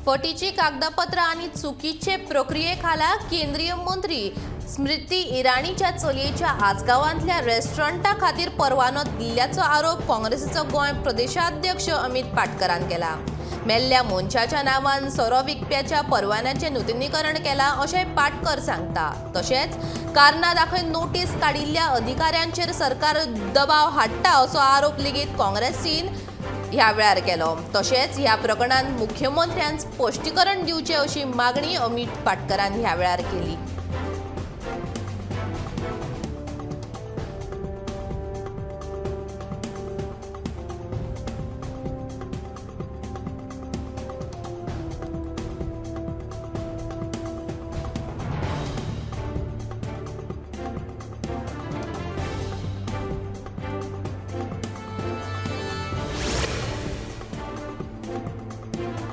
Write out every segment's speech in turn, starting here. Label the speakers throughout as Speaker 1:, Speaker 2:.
Speaker 1: फटीची कागदपत्रां आनी चुकीचे प्रक्रिये खाला केंद्रीय मंत्री स्मृती इराणीच्या चलयेच्या आसगांवांतल्या रेस्टॉरंटा खातीर परवानो दिल्ल्याचो आरोप काँग्रेसीचो गोंय प्रदेशाध्यक्ष अमित पाटकरान केला. मेल्ल्या मनशाच्या नांवान सोरो विकप्याच्या परवान्याचें नुतनीकरण केलां अशें पाटकर सांगता. तशेंच कारणां दाखय नोटीस काडिल्ल्या अधिकाऱ्यांचेर सरकार दबाव हाडटा असो आरोप लेगीत काँग्रेसीन ह्या वेळार केलो. तशेंच ह्या प्रकरणांत मुख्यमंत्र्यान स्पश्टीकरण दिवचें अशी मागणी अमित पाटकरान ह्या वेळार केली.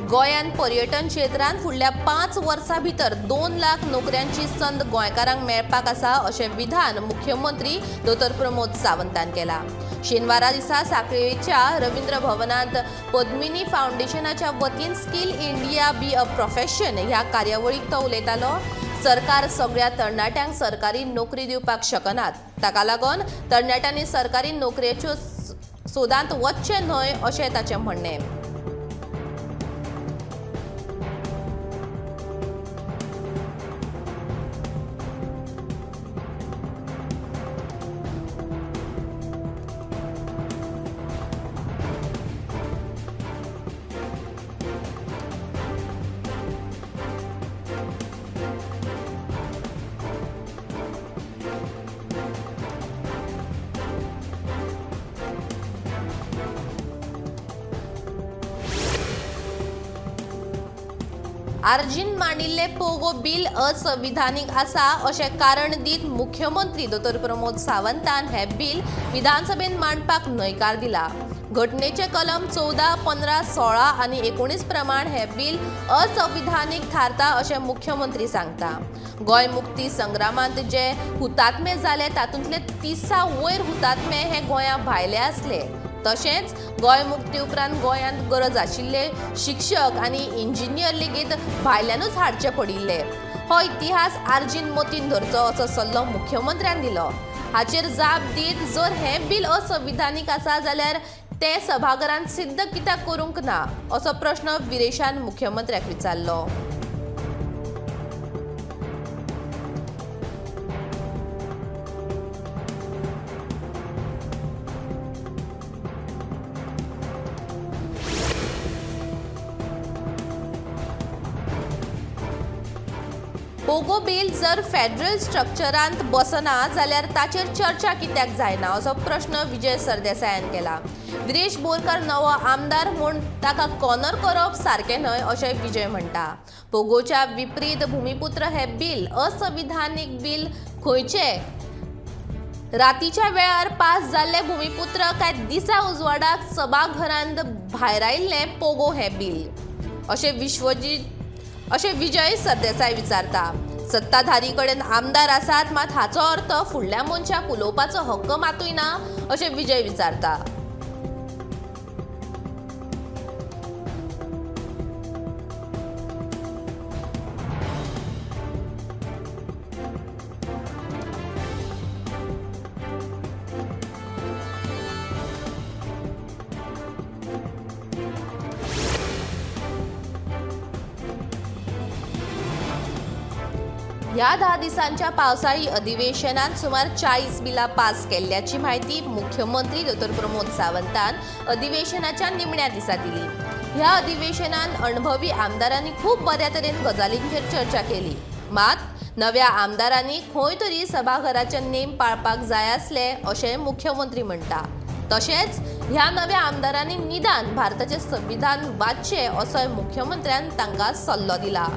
Speaker 1: गोंयांत पर्यटन क्षेत्रांत फुडल्या 5 वर्सां भितर 2 लाख नोकऱ्यांची संद गोंयकारांक मेळपाक आसा अशें विधान मुख्यमंत्री दोतोर प्रमोद सावंतान केलां. शेनवारा दिसा सांखळेच्या रवींद्र भवनांत पद्मिनी फावंडेशनाच्या वतीन skill India be a profession ह्या कार्यावळीक तो उलयतालो. सरकार सगळ्या तरणाट्यांक सरकारी नोकरी दिवपाक शकनात, ताका लागून तरणाट्यांनी सरकारी नोकरेच्यो सोदांत वचचें न्हय अशें ताचें म्हणणें. आर्जीन मांडिल्ले पोगो बिल असंविधानीक आसा अशें कारण दीत मुख्यमंत्री दोतोर प्रमोद सावंतान हें बिल विधानसभेन मांडपाक न्हयकार दिला. घटनेचे कलम 14, 15, 16 आनी 19 प्रमाण हें बिल असंविधानीक थारता अशें मुख्यमंत्री सांगता. गोंय मुक्ती संग्रामांत जे हुतात्मे जाले तातूंतले 30 वयर हुतात्मे हे गोंया भायले आसले. तशेंच गोंय मुक्ती उपरांत गोंयांत गरज आशिल्ले शिक्षक आनी इंजिनियर लेगीत भायल्यानूच हाडचे पडिल्ले. हो इतिहास आर्जीन मतीन धरचो असो सल्लो मुख्यमंत्र्यान दिलो. हाचेर जाप दीत जर हें बिल असंविधानीक आसा जाल्यार तें सभाघरांत सिद्ध कित्याक करूंक ना असो प्रश्न विरेशान मुख्यमंत्र्याक विचारलो. पोगो बिल जर फेडरल स्ट्रक्चरांत बसना जाल्यार ताचेर चर्चा कित्याक जायना असो प्रश्न विजय सरदेसायान केला. विरेश बोरकर नवो आमदार म्हूण ताका कॉर्नर करप सारकें न्हय अशें विजय म्हणटा. पोगोच्या विपरीत भूमिपुत्र हें बिल असंविधानीक बिल खंयचें? रातीच्या वेळार पास जाल्लें भूमिपुत्र काय दिसा उजवाडाक सभाघरांत भायरायिल्लें पोगो हें बिल अशें विजय सरदेसाय विचारता. सत्ताधारी कडेन आमदार आसात मात हाचो अर्थ फुडल्या मनशाक उलोवपाचो हक्क मातूय ना अशें विजय विचारता. ह्या 10 दिसांच्या पावसाळी अधिवेशनात सुमार 40 बिलां पास केल्ल्याची म्हायती मुख्यमंत्री दोतोर प्रमोद सावंतान अधिवेशनाच्या निमण्या दिसा दिली. ह्या अधिवेशनात अणभवी आमदारांनी खूब बऱ्या तरेन गजालींचेर चर्चा केली. मात नव्या आमदारांनी खंय तरी सभाघराचे नेम पाळपाक जाय आसले अशें मुख्यमंत्री म्हणटा. तशेंच ह्या नव्या आमदारांनी निदान भारताचें संविधान वाचचें असोय मुख्यमंत्र्यान तांकां सल्लो दिला.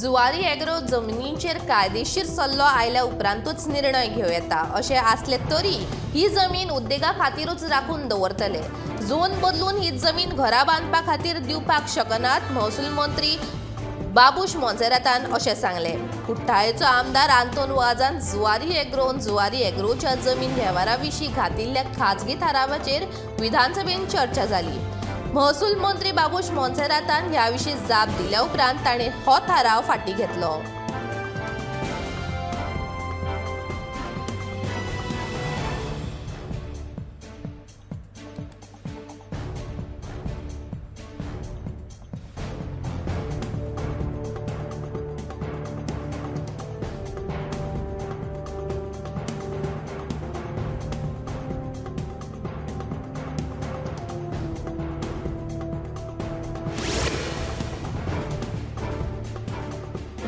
Speaker 1: जुवारी एग्रो जमनीचेर कायदेशीर सल्लो आयल्या उपरांतूच निर्णय घेवं येता अशें आसलें तरी ही जमीन उद्देगा खातीरूच राखून दवरतले. झोन बदलून ही जमीन घरां बांदपा खातीर दिवपाक शकनात, महसूल मंत्री बाबूश मोन्सेरातान अशें सांगलें. कुठ्ठाळेचो आमदार आंतोन वाजान जुवारी एग्रोन जुवारी एग्रोच्या जमीन वेव्हारा विशीं घातिल्ल्या खाजगी थारावाचेर विधानसभेन चर्चा जाली. महसूल मंत्री बाबूश मोन्सेरातान ह्या विशीं जाप दिल्या उपरांत ताणें हो थाराव फाटीं घेतलो.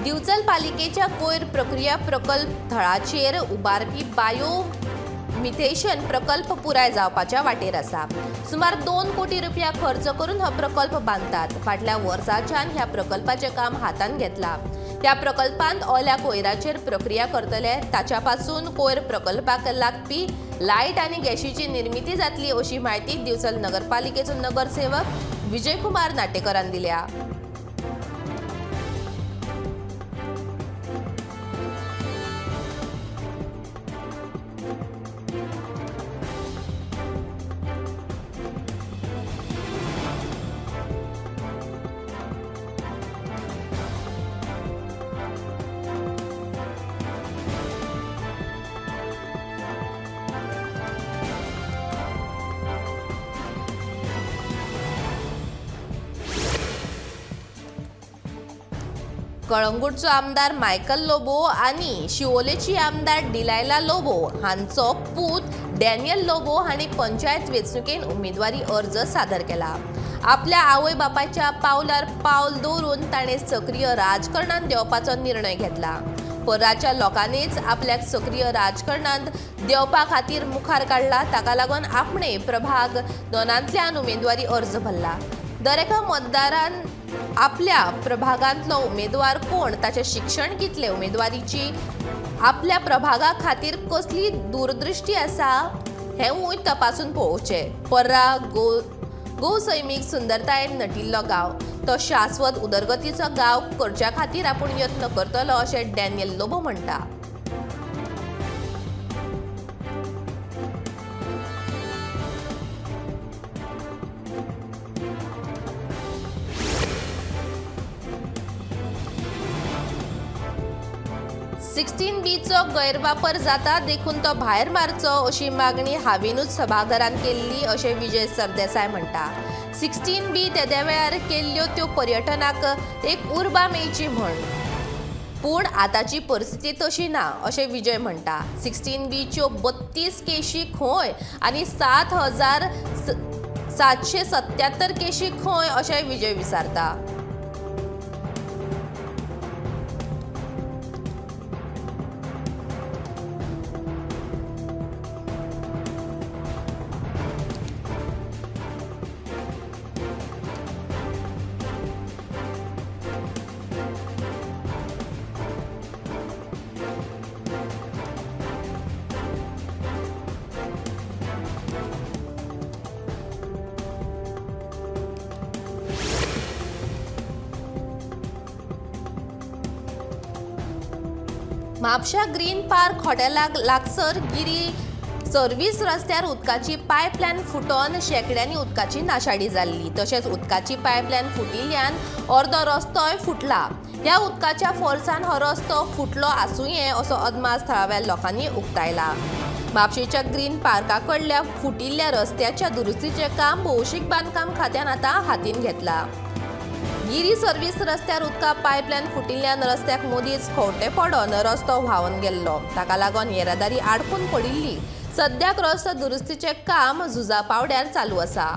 Speaker 1: दिवचल पालिकेच्या कोयर प्रक्रिया प्रकल्प थळाचेर उबारपी बायो मिथेशन प्रकल्प पुराय जावपाच्या वाटेर आसा. सुमार 2 कोटी रुपया खर्च करून हो प्रकल्प बांदतात. फाटल्या वर्साच्यान ह्या प्रकल्पाचें काम हातांत घेतलां. ह्या प्रकल्पांत ओल्या कोयराचेर प्रक्रिया करतले. ताच्या पासून कोयर प्रकल्पाक लागपी लायट आनी गॅशीची निर्मिती जातली अशी म्हायती दिवचल नगरपालिकेचो नगरसेवक विजयकुमार नाटेकरान दिल्या. कळंगूटचो आमदार मायकल लोबो आनी शिवोलेची आमदार डिलायला लोबो हांचो पूत डॅनियल लोबो हांणी पंचायत वेंचणुकेन उमेदवारी अर्ज सादर केला. आपल्या आवय बापायच्या पावलार पावल दवरून ताणें सक्रीय राजकारणांत देंवपाचो निर्णय घेतला. पर्राच्या लोकांनीच आपल्याक सक्रीय राजकारणांत देंवपा खातीर मुखार काडला. ताका लागून आपणे प्रभाग 2 उमेदवारी अर्ज भरला. दरेका मतदारान आपल्या प्रभागांतलो उमेदवार कोण, ताचें शिक्षण कितलें, उमेदवारीची आपल्या प्रभागा खातीर कसली दूरदृष्टी आसा हेंवूय तपासून पळोवचें. पर्रा गोसैमीक सुंदरतायेन नटिल्लो गांव, तो शाश्वत उदरगतीचो गांव करच्या खातीर आपूण यत्न करतलो अशें डॅनियल लोबो म्हणटा. सिक्स्टीन बीचो गैरवापर जाता देखून तो भायर मारचो अशी मागणी हावेनूच सभाघरान केल्ली अशें विजय सरदेसाय म्हणटा. 16 बी तेद्या वेळार केल्ल्यो त्यो पर्यटनाक एक उर्बा मेळची म्हण, पूण आतांची परिस्थिती तशी ना अशें विजय म्हणटा. 16 बीच्यो 32 केशी खंय आनी 7777 केशी खंय अशें विजय विचारता. म्हापशा ग्रीन पार्क हॉटेलाक लागसर गिरी सर्वीस रस्त्यार उदकाची पायपलायन फुटोन शेंकड्यांनी उदकाची नाशाडी जाल्ली. तशेंच उदकाची पायपलायन फुटिल्ल्यान अर्दो रस्तोय फुटला. ह्या उदकाच्या फोर्सान हो रस्तो फुटलो आसुंये असो अदमास थळाव्या लोकांनी उक्तायला. म्हापशेच्या ग्रीन पार्का कडल्या फुटिल्ल्या रस्त्याच्या दुरुस्तीचें काम भौशीक बांदकाम खात्यान आतां हातीन घेतला. गिरी सर्वीस रस्त्यार उदका पायपलायन फुटिल्ल्यान रस्त्याक मदींच खवटे पडोन रस्तो व्हांवन गेल्लो. ताका लागून येरादारी आडकून पडिल्ली. सद्याक रस्तो दुरुस्तीचें काम झुजा पावड्यार चालू आसा.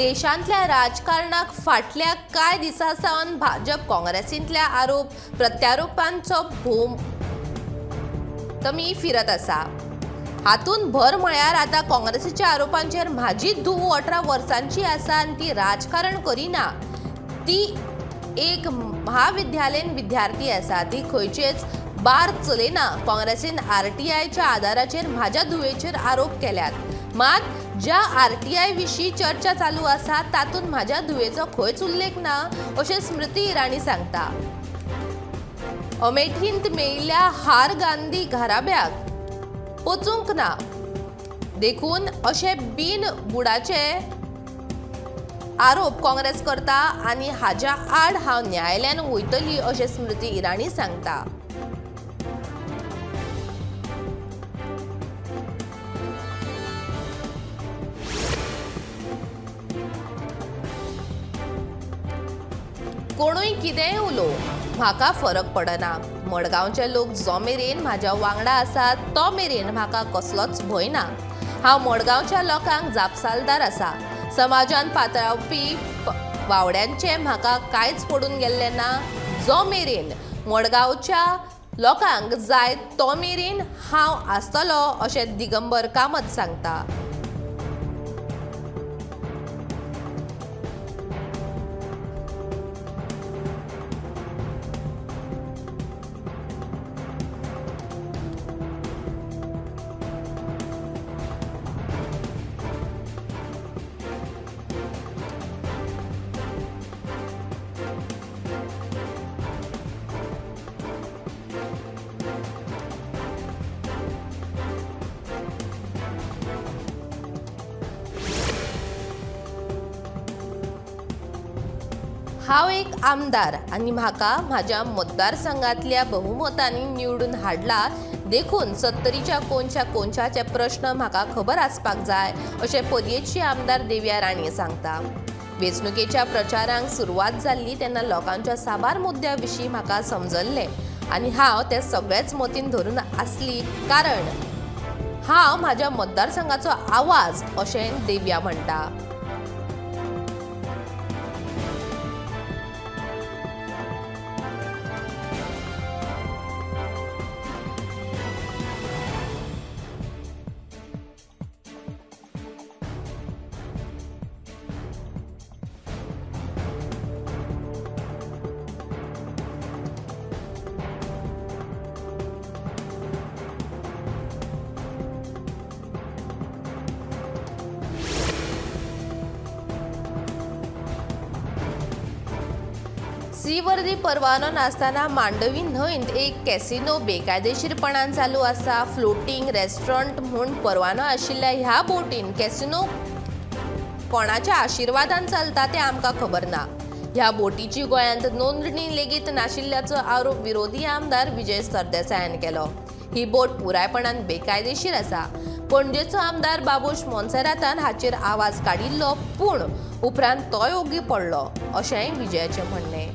Speaker 1: देशांतल्या राजकारणाक फाटल्या कांय दिसां सावन भाजप काँग्रेसींतल्या आरोप प्रत्यारोपांचो भोव तमी फिरत आसा. हातूंत भर म्हळ्यार आतां काँग्रेसीच्या आरोपांचेर म्हाजी धूव 18 वर्सांची आसा आनी ती राजकारण करिना, ती एक महाविद्यालयीन विद्यार्थी आसा, ती खंयचेच बार चलयना. काँग्रेसीन आरटीआयच्या आदाराचेर म्हाज्या धुवेचेर आरोप केल्यात, मात ज्या आरटीआय विशीं चर्चा चालू आसा तातूंत म्हाज्या धुवेचो खंयच उल्लेख ना अशें स्मृती इराणी सांगता. अमेठींत मेळिल्ल्या हार गांधी घराब्याक पचूंक ना देखून अशे बिन बुडाचे आरोप काँग्रेस करता आनी हाज्या आड हांव न्यायालयान वयतली अशें स्मृती इराणी सांगता. कोणूय कितेंय उलोवं, म्हाका फरक पडना. मडगांवचे लोक जो मेरेन म्हाज्या वांगडा आसात तो मेरेन म्हाका कसलोच भंय ना. हांव मडगांवच्या लोकांक जापसालदार आसा. समाजान पातळावपी वावड्यांचें म्हाका कांयच पडून गेल्लें ना. जो मेरेन मडगांवच्या लोकांक जाय तो मेरेन हांव आसतलो अशें दिगंबर कामत सांगता. हांव एक आमदार आनी म्हाका म्हाज्या मतदारसंघांतल्या बहुमतांनी निवडून हाडला देखून सत्तरीच्या कोनशा कोनशाचे प्रश्न म्हाका खबर आसपाक जाय अशें पदयेची आमदार देविया राणे सांगता. वेंचणुकेच्या प्रचारांक सुरवात जाल्ली तेन्ना लोकांच्या साबार मुद्द्या विशीं म्हाका समजल्लें आनी हांव ते सगळेच मतीन धरून आसली कारण हांव म्हाज्या मतदारसंघाचो आवाज अशें देविया म्हणटा. सी वर्दी परवानो नासतना मांडवी न्हंयत एक कॅसिनो बेकायदेशीरपणान चालू आसा. फ्लोटींग रेस्टॉरंट म्हूण परवानो आशिल्ल्या ह्या बोटीन कॅसिनो कोणाच्या आशिर्वादान चलता तें आमकां खबर ना. ह्या बोटीची गोंयांत नोंदणी लेगीत नाशिल्ल्याचो आरोप विरोधी आमदार विजय सरदेसायान केलो. ही बोट पुरायपणान बेकायदेशीर आसा. पणजेचो आमदार बाबूश मोन्सेरातान हाचेर आवाज काडिल्लो पूण उपरांत तोय ओगी पडलो अशेंय विजयाचें म्हणणें.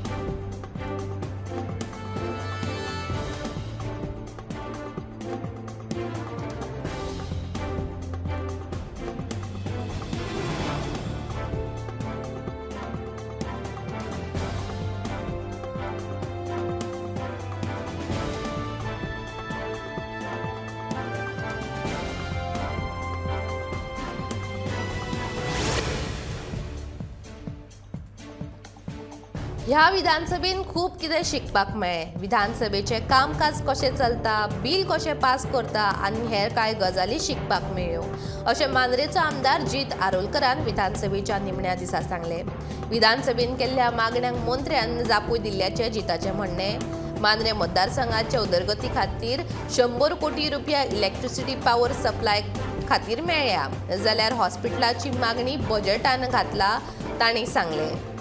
Speaker 1: ह्या विधानसभेन खूब कितें शिकपाक मेळ्ळें. विधानसभेचें कामकाज कशें चलता, बील कशें पास करता आनी हेर कांय गजाली शिकपाक मेळ्ळ्यो अशें मांद्रेचो आमदार जीत आरोलकरान विधानसभेच्या निमण्या दिसा सांगलें. विधानसभेन केल्ल्या मागण्यांक मंत्र्यान जापूय दिल्ल्याचें जिताचें म्हणणें. मांद्रे मतदारसंघाच्या उदरगती खातीर 100 कोटी रुपया इलेक्ट्रिसिटी पावर सप्लाय खातीर मेळ्ळ्या जाल्यार हॉस्पिटलाची मागणी बजेटान घातला तांणी सांगलें.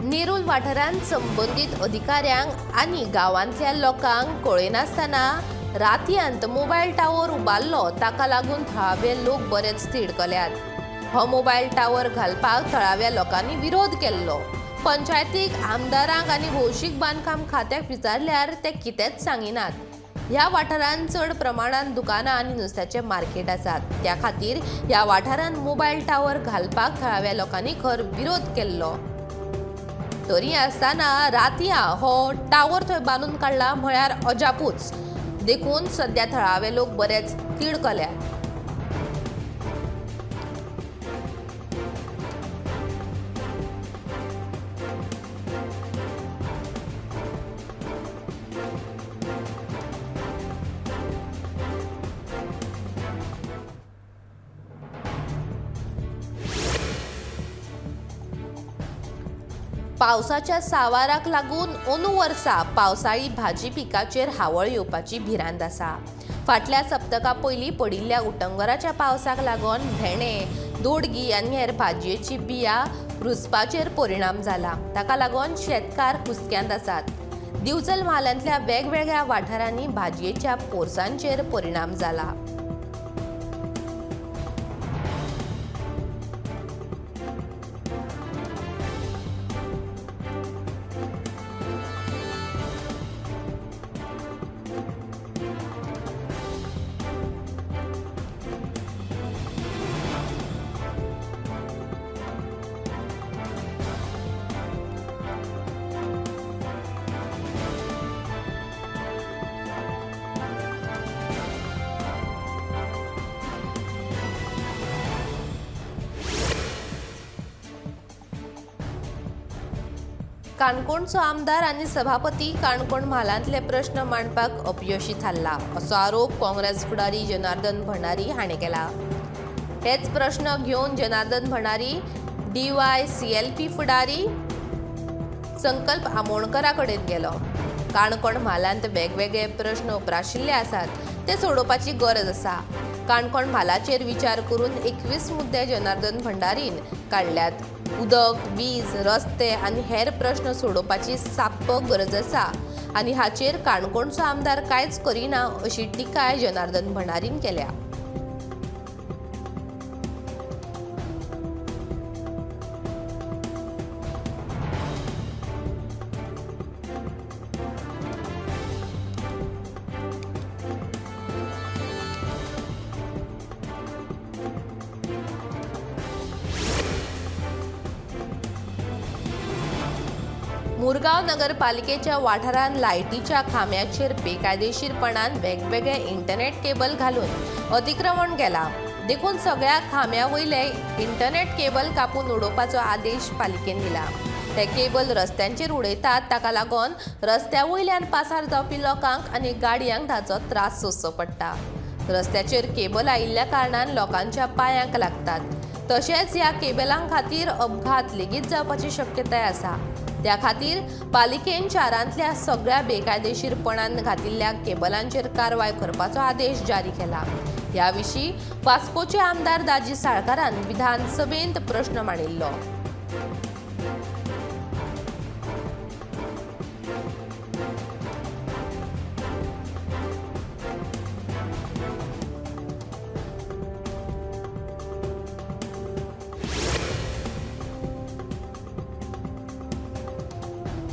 Speaker 1: नेरूल वाठारांत संबंदीत अधिकाऱ्यांक आनी गांवांतल्या लोकांक कळयनासतना रातयांत मोबायल टावर उबारलो. ताका लागून थळावे लोक बरेच तिडकल्यात. हो मोबायल टावर घालपाक थळाव्या लोकांनी विरोध केल्लो. पंचायतीक, आमदारांक आनी भौशीक बांदकाम खात्याक विचारल्यार ते कितेंच सांगिनात. ह्या वाठारांत चड प्रमाणांत दुकानां आनी नुस्त्याचे मार्केट आसात. त्या खातीर ह्या वाठारांत मोबायल टावर घालपाक थळाव्या लोकांनी खर विरोध केल्लो. तरी आसतना रातयां हो टावर थंय बांदून काडला म्हळ्यार अजापूच. देखून सध्या थळावे लोक बरेच तिडकल्यात. पावसाच्या सावाराक लागून अंदू वर्सा पावसाळी भाजी पिकाचेर हावळ येवपाची भिरांत आसा. फाटल्या सप्तका पयलीं पडिल्ल्या उटंगराच्या पावसाक लागून भेंडे, दोडगी आनी हेर भाजयेची बियां रुजपाचेर परिणाम जाला. ताका लागून शेतकार हुस्क्यांत आसात. दिवचल म्हालांतल्या वेगवेगळ्या वाठारांनी भाजयेच्या पोरसांचेर परिणाम जाला. काणकोणचो आमदार आनी सभापती काणकोण म्हालांतले प्रश्न मांडपाक अपयशी थारला असो आरोप काँग्रेस फुडारी जनार्दन भंडारी हाणें केला. हेच प्रश्न घेवन जनार्दन भंडारी DYCLP फुडारी संकल्प आमोणकरा कडेन गेलो. काणकोण म्हालांत वेगवेगळे प्रश्न उप्राशिल्ले आसात, ते सोडोवपाची गरज आसा. काणकोण म्हालाचेर विचार करून 21 मुद्दे जनार्दन भंडारीन काडल्यात. उदक, वीज, रस्ते आनी हेर प्रश्न सोडोवपाची साप्प गरज आसा आनी हाचेर काणकोणचो आमदार कांयच करिना अशी टिकाय जनार्दन भंडारीन केल्या. मुरगांव नगरपालिकेच्या वाठारांत लायटीच्या खांब्याचेर बेकायदेशीरपणान वेगवेगळे इंटरनेट केबल घालून अतिक्रमण केला. देखून सगळ्या खांब्या वयले इंटरनेट केबल कापून उडोवपाचो आदेश पालिकेन दिला. हे केबल रस्त्यांचेर उडयतात, ताका लागून रस्त्या वयल्यान पासार जावपी लोकांक आनी गाडयांक ताचो त्रास सोंसचो पडटा. रस्त्याचेर केबल आयिल्ल्या कारणान लोकांच्या पांयांक लागतात. तशेंच ह्या केबलां खातीर अपघात लेगीत जावपाची शक्यताय आसा. त्या खातीर पालिकेन शारांतल्या सगळ्या बेकायदेशीरपणान घातिल्ल्या केबलांचेर कारवाय करपाचो आदेश जारी केला. ह्या विशीं वास्कोचे आमदार दाजी साळकारान विधानसभेंत प्रश्न मांडिल्लो.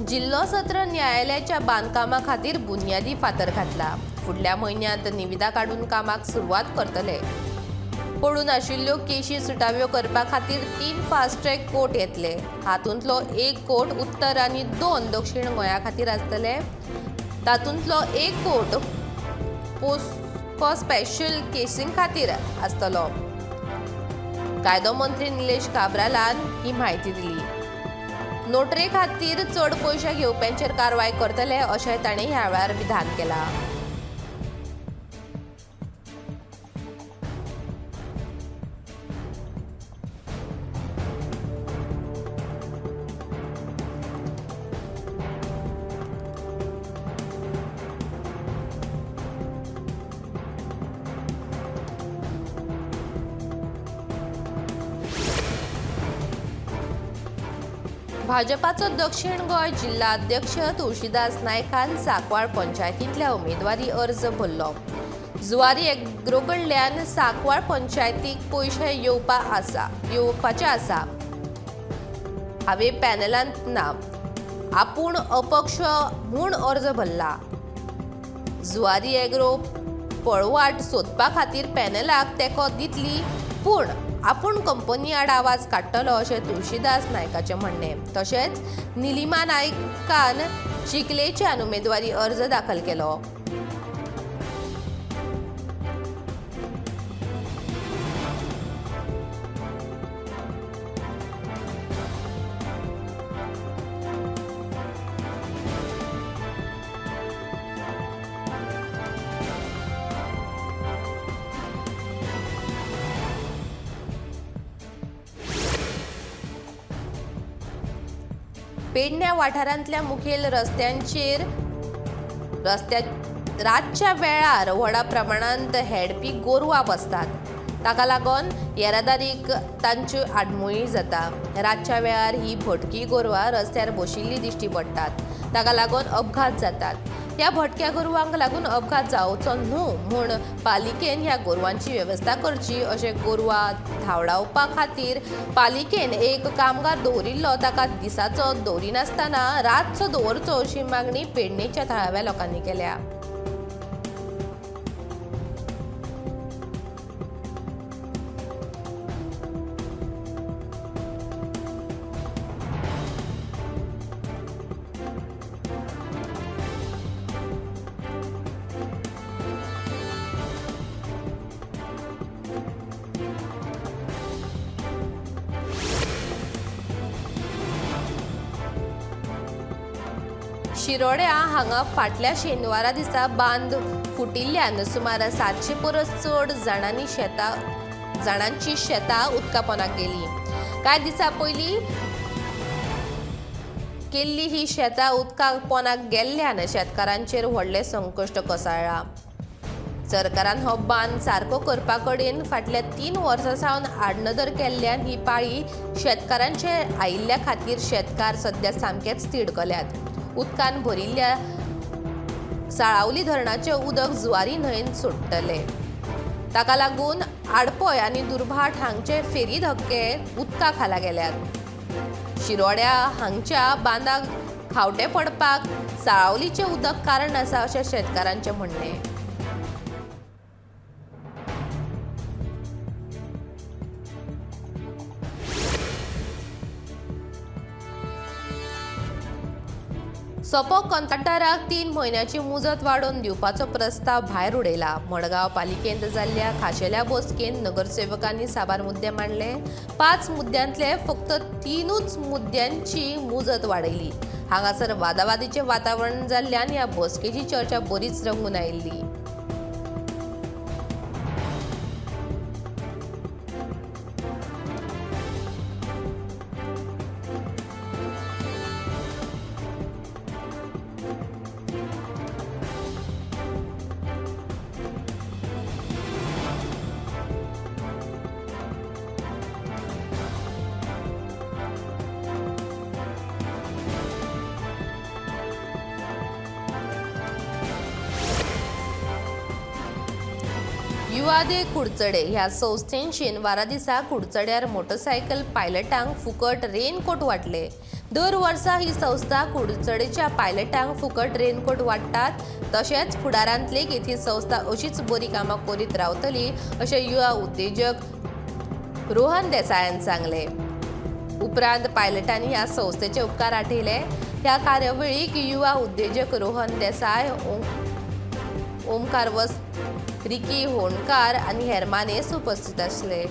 Speaker 1: जिल्लो सत्र न्यायालयाच्या बांदकामा खातीर बुन्यादी फातर घातला. फुडल्या म्हयन्यांत निविदा काडून कामाक सुरवात करतले. पडून आशिल्ल्यो केशी सुटाव्यो करपा खातीर 3 फास्ट ट्रॅक कोर्ट येतले. हातूंतलो 1 कोर्ट उत्तर आनी 2 दक्षिण गोंया खातीर आसतले. तातूंतलो 1 कोर्ट पोस्को स्पेशल केसीं खातीर आसतलो. कायदो मंत्री निलेश काब्रालान ही म्हायती दिली. नोटरे खातीर चड पयशे घेवप्यांचेर कारवाय करतले अशें ताणें ह्या वेळार विधान केलां. भाजपाचो दक्षिण गोंय जिल्हा अध्यक्ष तुळशीदास नायकान सांकवाळ पंचायतींतल्या उमेदवारी अर्ज भरलो. जुवारी एग्रो कडल्यान सांकवाळ पंचायतीक पयशे येवपाचे आसा. हांवें पॅनलांत ना, आपूण अपक्ष म्हूण अर्ज भरला. जुवारी एग्रो पळवाट सोदपा खातीर पॅनलाक तेंको दितली, पूण आपूण कंपनी आड आवाज काडटलो अशें तुळशीदास नायकाचें म्हणणें. तशेंच निलिमा नायकान चिखलेच्यान उमेदवारी अर्ज दाखल केलो. पेडण्या वाठारांतल्या मुखेल रस्त्यांचेर रातच्या वेळार व्हडा प्रमाणांत हेडपी गोरवां बसतात. ताका लागून येरादारीक तांच्यो आडमेळी जाता. रातच्या वेळार ही भटकी गोरवां रस्त्यार बशिल्ली दिश्टी पडटात. ताका लागून अपघात जातात. ह्या भटक्या गोरवांक लागून अपघात जावचो न्हू म्हूण पालिकेन ह्या गोरवांची वेवस्था करची अशें गोरवां धांवडावपा खातीर पालिकेन एक कामगार दवरिल्लो, ताका दिसाचो दवरिनासतना रातचो दवरचो अशी मागणी पेडणेच्या थळाव्या लोकांनी केल्या. शिरोड्या हांगा फाटल्या शेनवारा दिसा बांद फुटिल्ल्यान सुमार 700 परस चड जाणांची शेतां उदकापोनाक गेली. कांय दिसां पयलीं केल्ली ही शेतां उदका पोनाक गेल्ल्यान शेतकारांचेर व्हडलें संकश्ट कोसळ्ळां. सरकारान हो बांद सारको करपा कडेन फाटल्या 3 वर्सां सावन आडनदर केल्ल्यान ही पाळी शेतकारांचेर आयिल्ल्या खातीर शेतकार सद्या सामकेच तिडकल्यात. उदकान भरिल्ल्या साळावली धरणाचें उदक जुवारी न्हंयेन सोडटले. ताका लागून आडपय आनी दुर्भाट हांगचे फेरी धक्के उदका खाला गेल्यात. शिरोड्या हांगच्या बांदाक खावटे पडपाक साळावलीचें उदक कारण आसा अशें शेतकारांचें म्हणणें. सोपो कंत्राटदाराक 3 म्हयन्याची मुजत वाडोवन दिवपाचो प्रस्ताव भायर उडयला. मडगांव पालिकेंत जाल्ल्या खाशेल्या बसकेंत नगरसेवकांनी साबार मुद्दे मांडले. 5 मुद्द्यांतले फक्त 3च मुद्द्यांची मुजत वाडयली. हांगासर वादावादीचें वातावरण जाल्ल्यान ह्या बसकेची चर्चा बरीच रंगून आयिल्ली. युवादे कुडचडे ह्या संस्थेन शेनवारा दिसा कुडचड्यार मोटरसायकल पायलटांक फुकट रेनकोट वांटले. दर वर्सा ही संस्था कुडचडेच्या पायलटांक फुकट रेनकोट वांट्टात. तशेंच फुडारांत लेगीत ही संस्था अशीच बरी कामां करीत रावतली अशें युवा उद्देजक रोहन देसायान सांगलें. उपरांत पायलटांनी ह्या संस्थेचे उपकार आठयले. ह्या कार्यावळीक युवा उद्देजक रोहन देसाय, ओमकार वस्त, रिकी होणकार आनी हेर मानेस्त उपस्थित आसले.